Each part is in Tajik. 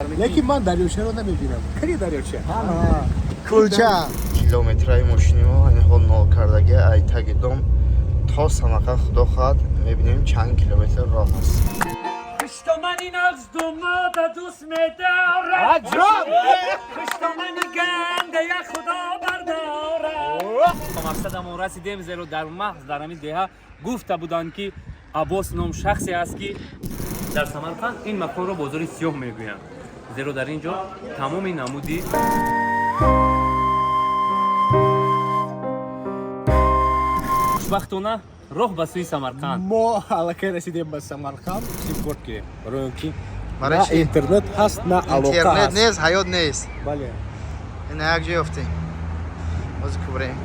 Лекин ман дарёчаро намебинам. Кани дарёча? Кулча. Километраи мошини мо ҳамин ҳол нол кардаги, ай таги дом то Самарқанд, худо хоҳад, мебинем, чанд километр роҳ аст. Хуштомани нағз думода дӯст медорад. Аҷаб! Хуштомани гандая худо бардорад. Ба мақсадамон расидем, зеро дар маҳз дар ҳамин деҳа гуфта буданд, ки Аббос ном шахсе аст, ки дар Самарқанд ин маконро бозори сиёҳ мегӯянд, зеро дар ин ҷо тамоми намуди хушбахтона роҳ ба сӯи Самарқанд. Мо аллакай расидем ба Самарқанд. Симкорт гирем. Барои он ки Барои на чӣ? интернет ҳаст, на алоқа Интернет ҳаст. нест, ҳаёт нест. Бале. Ина як ҷо ёфтем, бози кубрем.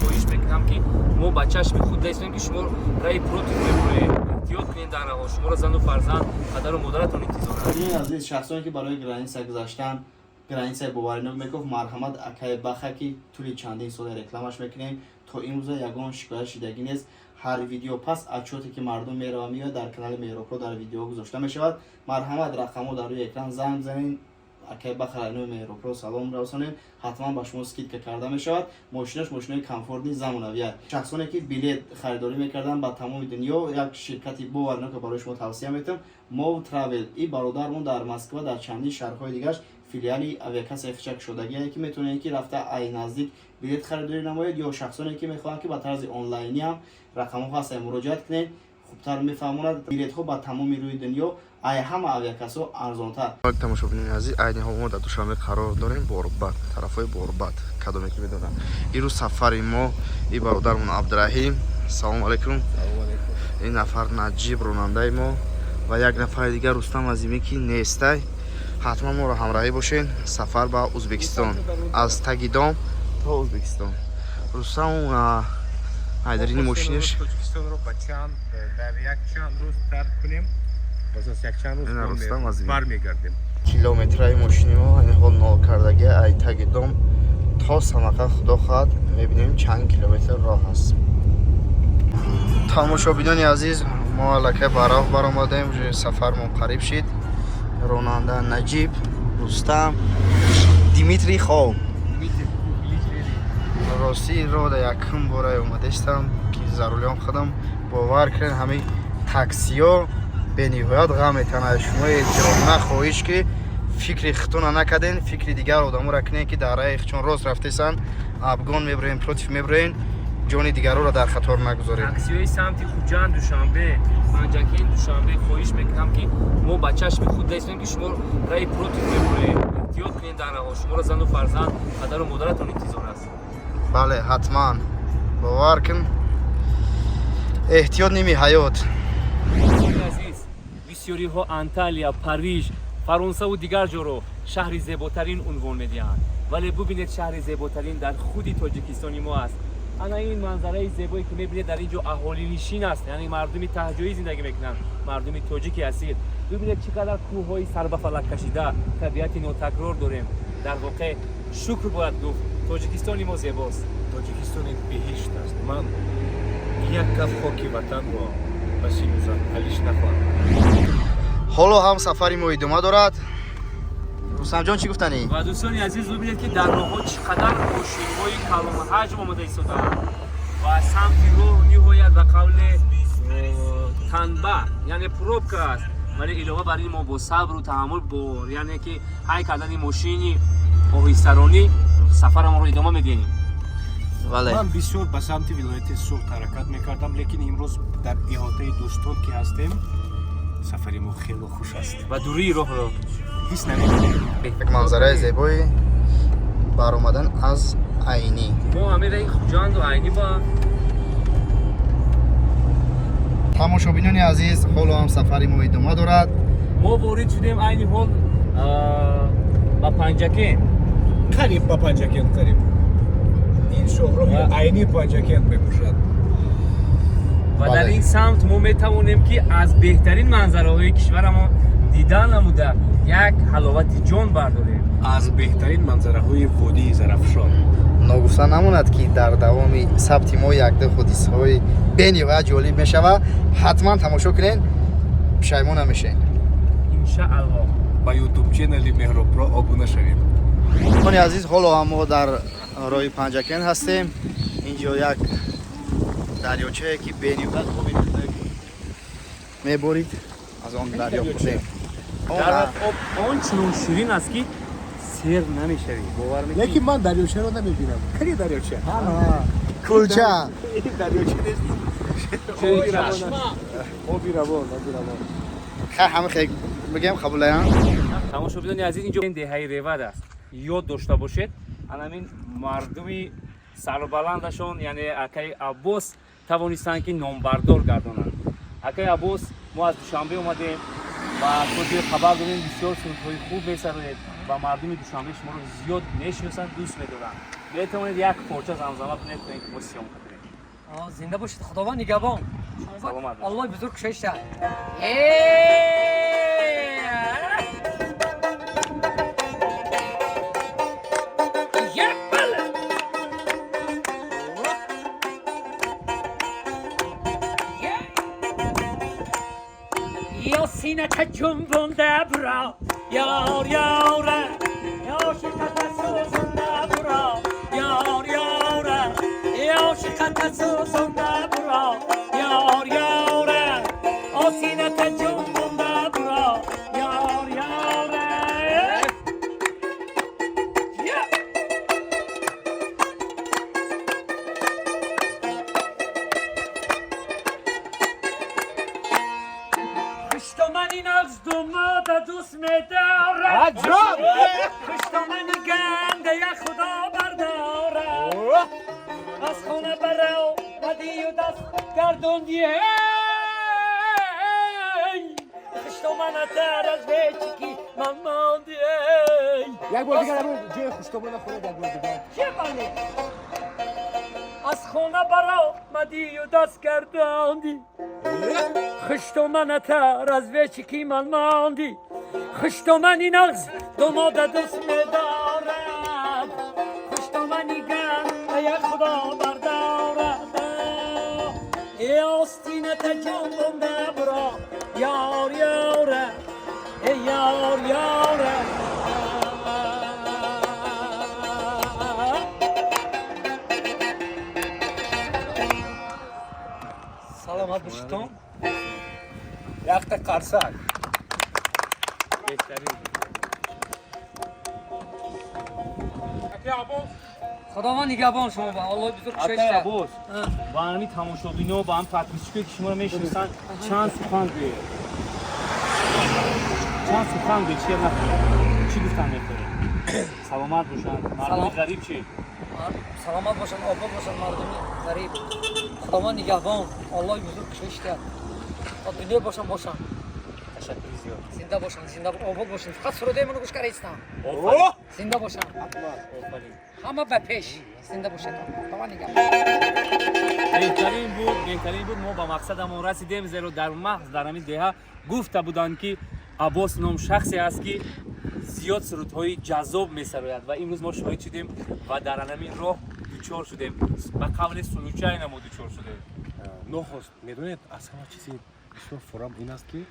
Хоҳиш мекунам, ки мо ба чашми худ дастем, ки шумо раи против мебуред. Эҳтиёт кунед дар раҳо, шуморо зану фарзанд, падару модаратон интизор аст. Ин азиз шахсоне, ки барои граница гузаштан, границаи боваринок мекуфт, марҳамат, акай Баха, ки тӯли чандин сола рекламаш мекунем, то имрӯза ягон шикоят шидагӣ нест. Ҳар видео пас отчёте, ки мардум мерава меояд, дар канали Меҳробро дар видео гузошта мешавад. Марҳамат, рақамҳо дар рӯи экран, занг бизанед, акай Баха, райнои Меҳробро салом расонед, ҳатман ба шумо скидка карда мешавад. Мошинаш мошинои комфортный, замонавия. Шахсоне, ки билет харидорӣ мекарданд ба тамоми дунё, як ширкати боваринок барои шумо тавсия метавам, Мов Травел. И бародармон дар Москва, дар чандин шаҳрҳои дигараш филиали авиакассаи хичак шудагие, ки метавонед, ки рафта ай наздик билет харидорӣ намоед, ё шахсоне, ки мехоҳанд, ки ба тарзи онлайнӣ ҳам, рақамҳо ҳастанд, муроҷиат кунед, хубтар мефаҳмонад. Билетҳо ба тамоми рӯи дунё ай ҳама авиакассаҳо арзонтар. Тамошобинони азиз, айни ҳол мо дар Душанбе қарор дорем, Борбад, тарафҳои Борбад, кадоме ки медонам. Ирӯз сафари мо и бародармон Абдураҳим, салому алайкум, ин нафар Наҷиб, ронандаи мо, ва як нафари дигар, Рустам Азимӣ, ки нестай. Ҳатман моро ҳамроҳӣ бошед, сафар ба Ӯзбекистон, аз таги дом то Ӯзбекистон. Рустам ҳайдарини мошинаш. Тоҷикистонро ба чанд дар як чанд рӯз тарк кунем. Боз аз як чанд рӯз Ина Рустам Азимӣ. бармегардем. Километраи мошини мо ҳамин ҳол нол кардаги, ай таги дом то Самарқанд, худо хоҳад, мебинем, чанд километр роҳ аст. Тамошобинони азиз, мо аллакай ба роҳ баромадем, уже сафармон қариб шид. Ронанда Наҷиб, Рустам, Димитрий хоб. Ростӣ, роҳда якум бора омадастам, ки за рулём худам. Бовар кунед, ҳамин таксиё бениҳоят ғам метанад. Шумо эҳтиромона хоҳиш, ки фикри худтона накарден, фикри дигар одаморо кунед, ки дар раи чун рост рафтесан, обгон мебурен, против мебурен, ҷони дигарро дар хатор нагузоред. Таксиҳои самти Хуҷанд, Душанбе, Панҷакент, Душанбе, хоҳиш мекунам, ки мо ба чашми худ дастем, ки шумо раи против мебуред. Эҳтиёт кунед дар раҳо, шуморо зану фарзанд, падару модаратон интизор аст. Бале, ҳатман, бовар кун, эҳтиёт ними ҳаёт. Азиз, бисёриҳо Анталия, Париж, Фаронсаву дигар ҷоро шаҳри зеботарин унвон медиҳанд, вале бубинед, шаҳри зеботарин дар худи Тоҷикистони мо аст. Ана ин манзараи зебое, ки мебинед, дар ин ҷо аҳолинишин аст, яъне мардуми таҳҷоӣ зиндагӣ мекунанд, мардуми тоҷики асил. Бибинед, чӣ қадар кӯҳҳои сарбафалак кашида, табиати нотакрор дорем. Дар воқеъ, шукр бояд гуфт, Тоҷикистони мо зебост. Тоҷикистон ин биҳишт аст. Ман як каф хоки ватанро ба синузан алиш нахоҳам. Ҳоло ҳам сафари мо идома дорад. Рустамҷон, чӣ гуфтанӣ? Ва дӯстони азиз, бибинед, ки дар роҳҳо чӣ қадар мошинҳои калонҳаҷм омода истодаанд ва самти роҳ ниҳоят ба қавле танба, яъне пробка аст. Вале илова бар ин, мо бо сабру таҳаммул, бо яъне ки ҳай кардани мошини оҳистаронӣ, сафарамонро идома медиҳем. Бале. Ман бисёр ба самти вилояти Суғд ҳаракат мекардам, лекин имрӯз дар иҳотаи дӯстон ки ҳастем, сафари мо хело хуш аст. Ва дурии роҳро ҳис намекунем. Як манзараи зебои баромадан аз Айнӣ. Мо ҳамин раи Хуҷанду Айнӣ ба Тамошобинони азиз, ҳоло ҳам сафари мо идома дорад. Мо ворид шудем айни ҳол ба Панҷакент. Қариб ба Панҷакент, қариб. Ин шоҳроҳи Айни Панҷакент мебошад. Ва дар Бале. ин самт мо метавонем, ки аз беҳтарин манзараҳои кишварамон дидан намуда, як ҳаловати ҷон бардорем. Аз беҳтарин манзараҳои водии Зарафшон. Ногуфта намонад, ки дар давоми сабти мо якду ҳодисаҳои бениҳоят ҷолиб мешавад. Ҳатман тамошо кунед, пушаймон намешед. Иншааллоҳ. Ба YouTube channel и Меҳробпро обуна шавед. Дӯстони азиз, ҳоло ҳам мо дар роҳи Панҷакент ҳастем. Инҷо як дарёчае, ки бениҳоят оби хунук меборид, аз он дарё хӯрдем. Дар об он чунон ширин аст, ки сер намешавӣ, бовар мекунӣ? Лекин ман дарёчаро намебинам. Кани дарёча? Кулча. Ин дарёча нест. Оби равон. Оби равон, оби равон. Хай, ҳама хел бигем, қабулаян. Тамошобинони азиз, инҷо деҳаи Ревад аст. Ёд дошта бошед, анамин мардуми сарбаландашон, яъне акаи Аббос, тавонистанд, ки номбардор гардонанд. Акаи Аббос, мо аз Душанбе омадем ва то ҷое хабар дорем, бисёр сурудҳои хуб месароед ва мардуми Душанбе шуморо зиёд мешиносанд, дӯст медоранд. Метавонед як порча замзама кунед, то ин ки мо съёмка кунем. Зинда бошед, Худованд нигаҳбон. Саломат бошед. Аллоҳи бузург кушоиш диҳад. Я сината ҷунбонда буро, ёр ёра, ё шиқата сӯзонда буро, ёр ёра, ё шиқата сӯзонда буро, ёр ёра, о сината ҷунбонда буро, ёр ёра. Я! Хуштомани нағз думода дӯст медорад. Аҷаб! Хуштомани гандая Худо бардорад. Аз хона баро мадию даст гардонди, хуштоманатар аз вечики ман монди. Як бор дигар ҳамон ҷои хуштомона хонед, як бор дигар. Чӣ бале? Аз хона баромадию даст гардонди, хуштоманатар аз вечики ман монди. Хуштомани нағз думода дӯст медорад, хуштомани гандая Худо бардорад. Э остината ҷонбонда буро, ёр ёра, э ёр ёра. Саломат бошедтон. Якта қарсак. Беҳтарин. Худованд нигаҳбон шумо ба Аллоҳи бузург кушоиш Акаи диҳад. Аббос, ба ҳамин тамошобино, ба ҳам подписчик ое, ки шуморо мешиносанд, чанд сухан гӯед, чанд сухан гӯед. Чия нахоҳед, чӣ гуфтан мехоҳед? Саломат бошанд мардуми Салом. ғариб чӣ? Саломат бошанд, обод бошанд мардуми ғариб. Худованд нигаҳбон, Аллоҳи бузург кушоиш диҳад. То дунё бошанд, бошанд. Ташаккури зиёд. Зинда бошанд, зинда, обод бошанд. Фақат сурудои ману гӯш кардаистам. Офарин. Зинда бошанд. Офарин. Ҳама ба пеш. Зинда бошед, Худованд нигаҳбон. Беҳтарин буд, беҳтарин буд. Мо ба мақсадамон расидем, зеро дар маҳз дар ҳамин деҳа гуфта буданд, ки Аббос ном шахсе аст, ки зиёд сурудҳои ҷаззоб месарояд, ва имрӯз мо шоҳид шудем ва дар ҳамин роҳ дучор шудем. Ба қавли случайно мо дучор шудем. Нохост, медонед, аз ҳама чизи бисёр форам ин аст, ки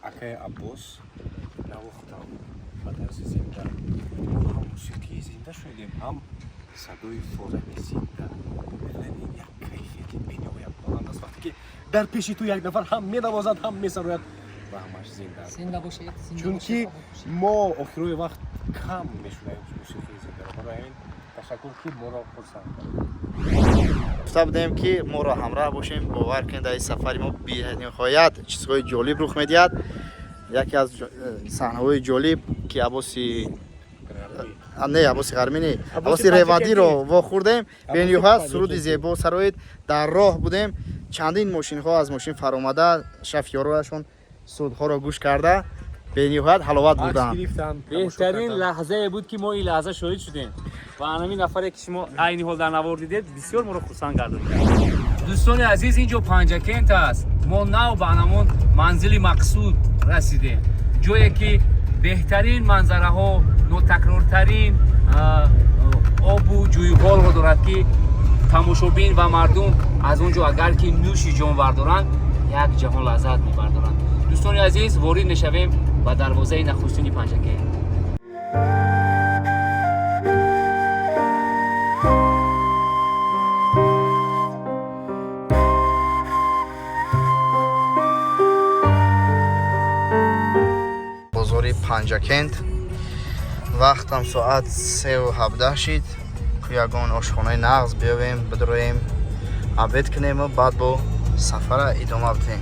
акаи Аббос навохтам ба тарзи зинда. Мо ҳам мусиқии зинда шунидем, ҳам садои форами зинда. Медонед, ин як кайфияти бениҳоят баланд аст, вақте ки дар пеши ту як нафар ҳам менавозад, ҳам месарояд ва ҳамаш зинда аст. Зинда бошед, зинда Чунки бошед, обод бошед. мо охирои вақт кам мешунавем мусиқии зиндаро. Барои ҳамин ташаккур, ки моро хурсанд кард. Гуфта будем, ки моро ҳамроҳ бошем. Бовар кунед, дар ин сафари мо бениҳоят чизҳои ҷолиб рух медиҳад. Яке аз саҳнаҳои ҷолиб, ки Аббоси не, Аббоси Ғармӣ не, Аббоси Ревадиро вохӯрдем. Бениҳоят суруди зебо сароид. Дар роҳ будем, чандин мошинҳо аз мошин фаромада, шофёроашон сурудҳоро гӯш карда, бениҳоят ҳаловат Акс бурданд. гирифтанд. Беҳтарин лаҳзае буд, ки мо ин лаҳза шоҳид шудем, ва ҳамин нафаре, ки шумо айни ҳол дар навор дидед, бисёр моро хурсанд гардонид. Дӯстони азиз, инҷо Панҷакент аст. Мо нав ба ҳамон манзили мақсуд расидем, ҷое ки беҳтарин манзараҳо, нотакрортарин обу ҷӯйҳоро дорад, ки тамошобин ва мардум аз он ҷо агар ки нӯши ҷон бардоранд, як ҷаҳон лаззат мебардоранд. Дӯстони азиз, ворид мешавем. Ба дарвозаи нахустини Панҷакент. Бозори Панҷакент. Вақтам соат 3:17 шид. Ку ягон ошхонаи нағз биёвем, бидроем, обед кунему баъд бо сафара идома бидиҳем.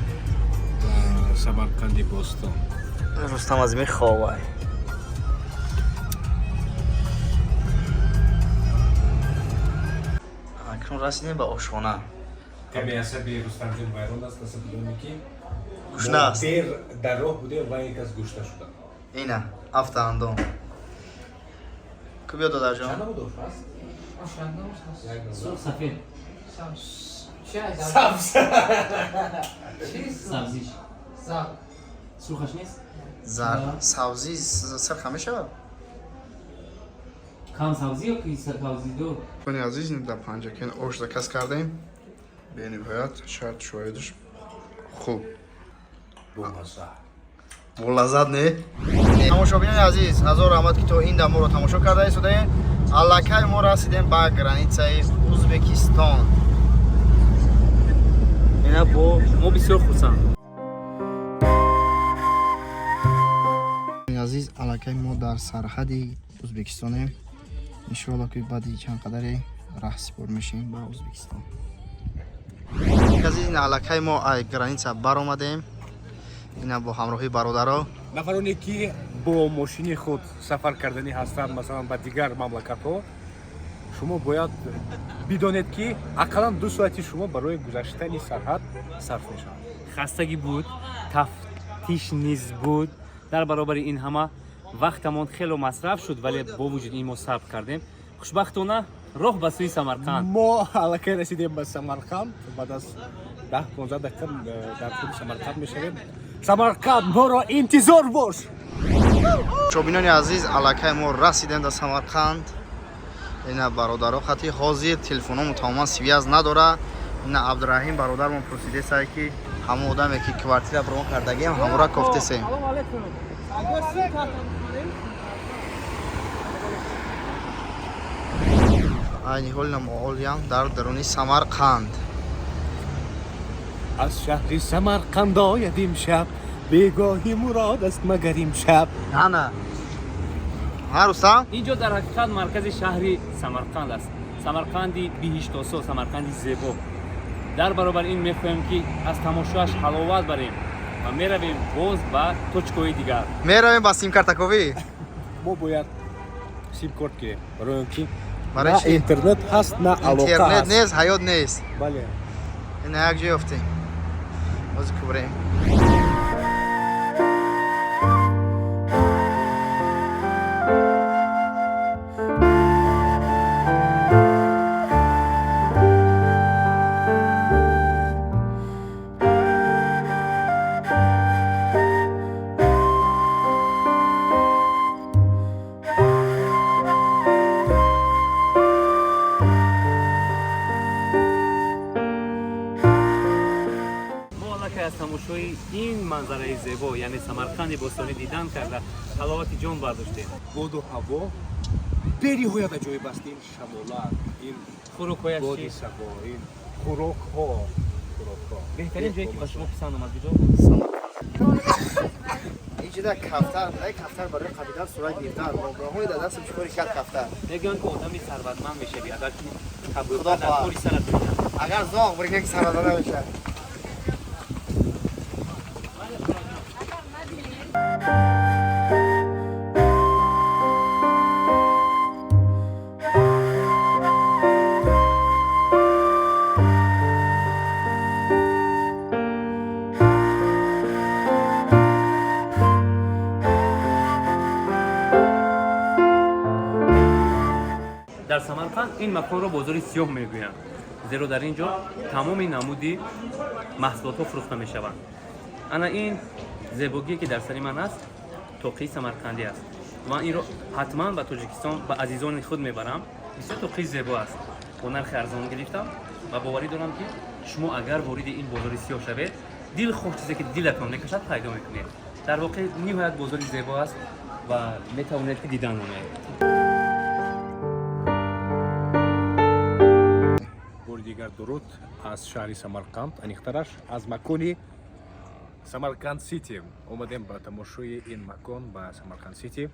Самарқанди бостон. Рустам аз меховай. Акнун расидем ба ошхона. Каме асаби Рустамҷон вайрон аст, асаби оне ки Гушна аст. Дер дар роҳ будем ва як кас гушта шуда. Ина афтаандом ку биё, додарҷон. Чанд намуд ош аст? Сурх, сафед. Сабз. Сабзиш сурхаш нест. Зар сабзӣ сирха мешавад. Кам сабзӣ ё ки сабзидор? Кони азиз, дар Панҷакент ош заказ кардем. Бениҳоят шарт шоҳидаш хуб. Бомазза. Болаззат не? Тамошобинони азиз, ҳазор раҳмат, ки то ин дам моро тамошо карда истодаем. Аллакай мо расидем ба границаи Узбекистон. Ина бо мо бисёр хурсанд. Азиз, аллакай мо дар сарҳади Узбекистонем. Иншоалло, ки баъди чанд қадаре раҳсипор мешем ба Узбекистон. Азиз, ина аллакай мо ай граница баромадем, ина бо ҳамроҳии бародаро. Нафароне ки бо мошини худ сафар карданӣ ҳастанд, масалан, ба дигар мамлакатҳо, шумо бояд бидонед, ки ақаллан 2 соати шумо барои гузаштани сарҳад сарф мешавад. Хастагӣ буд, тафтиш низ буд. Дар баробари ин ҳама вақтамон хело масраф шуд, вале бо вуҷуди ин мо сабр кардем. Хушбахтона, роҳ ба сӯи Самарқанд. Мо аллакай расидем ба Самарқанд. Баъд аз 10-15 дақиқа дар худи Самарқанд мешавем. Самарқанд, моро интизор бош. Шобинони азиз, аллакай мо расидем дар Самарқанд. Ина бародаро хати ҳозир телефономо тамоман связь надора. Ина Абдураҳим бародармон пурсидесае, ки ҳамон одаме, ки квартира бирон кардагиам, ҳамора кофтесем. Салом алейкум. Агар сим карта бихарем? Айни ҳол ина моҳолиям дар даруни Самарқанд. Аз шаҳри Самарқанд ояд имшаб, бегоҳи мурод аст магар имшаб. Ана ҳа, Рустам. Ин ҷо дар ҳақиқат маркази шаҳри Самарқанд аст, Самарқанди биҳиштосо, Самарқанди зебо. Дар баробари ин мехоҳем, ки аз тамошоаш ҳаловат барем ва меравем боз ба точкаҳои дигар. Меравем ба симкартаковӣ. Мо бояд симкорт гирем, барои он ки Барои на чӣ? интернет ҳаст, на алоқа Интернет ҳаст. нест, ҳаёт нест. Бале. Ина як ҷо ёфтем, ҳозир кубрем. Мо аллакай аз тамошои ин манзараи зебо, яъне Самарқанди бостонӣ, дидан карда, ҳаловати ҷон бардоштем. Боду ҳаво бениҳоят аҷоиб аст. Ин шамолак, ин Хӯрокҳояш боди чӣ? сабо, ин хӯрокҳо. Беҳтарин ҷое, ки ба шумо писанд омад, куҷо? Инҷода кафтар, ай кафтар барои қабидан сурат гирифтан. Роҳои дар дастам чикори кард кафтар. Мегӯянд, ки одами сарватманд мешавӣ, агар ки Худо кабӯтар дар хоҳад. тори сарат бинад. Агар зоғ бирга, ки сарватманд мешавад. Дар Самарқанд ин маконро бозори сиёҳ мегӯянд, зеро дар ин ҷо тамоми намуди маҳсулотҳо фурӯхта мешаванд. Ана ин зебогие, ки дар сари ман аст, тоқии самарқандӣ аст. Ман инро ҳатман ба Тоҷикистон ба азизони худ мебарам. Бисёр тоқии зебо аст, бо нархи арзон гирифтам ва боварӣ дорам, ки шумо агар вориди ин бозори сиёҳ шавед, дилхоҳ чизе, ки дилатон мекашад, пайдо мекунед. Дар воқеъ ниҳоят бозори зебо аст ва метавонед, ки дидан намоед. Бори дигар дуруд аз шаҳри Самарқанд, аниқтараш аз макони Самарқанд Сити. Омадем ба тамошои ин макон, ба Самарқанд Сити,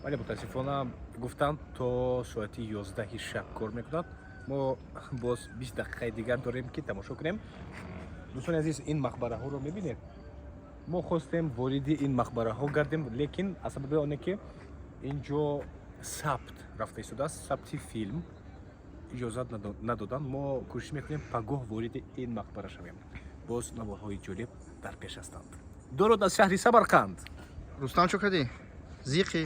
вале мутаассифона гуфтанд, то соати 11-и шаб кор мекунад. Мо боз 20 дақиқаи дигар дорем, ки тамошо кунем. Дӯстони азиз, ин мақбараҳоро мебинед. Мо хостем вориди ин мақбараҳо гардем, лекин аз сабаби оне ки ин ҷо сабт рафта истодааст, сабти филм, иҷозат надоданд. Мо кӯшиш мекунем, пагоҳ вориди ин мақбара шавем. Боз наворҳои ҷолиб дар пеш ҳастанд. Дуруд аз шаҳри Самарқанд. Рустам, чо кардӣ, зиқӣ?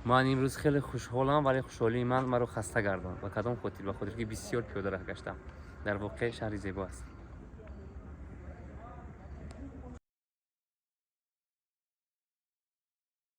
Ман имрӯз хеле хушҳолам, вале хушҳолии ман маро хаста гардонд. Ба кадом хотир? Ба хотир ки бисёр пиёда раҳ гаштам. Дар воқеъ шаҳри зебо аст.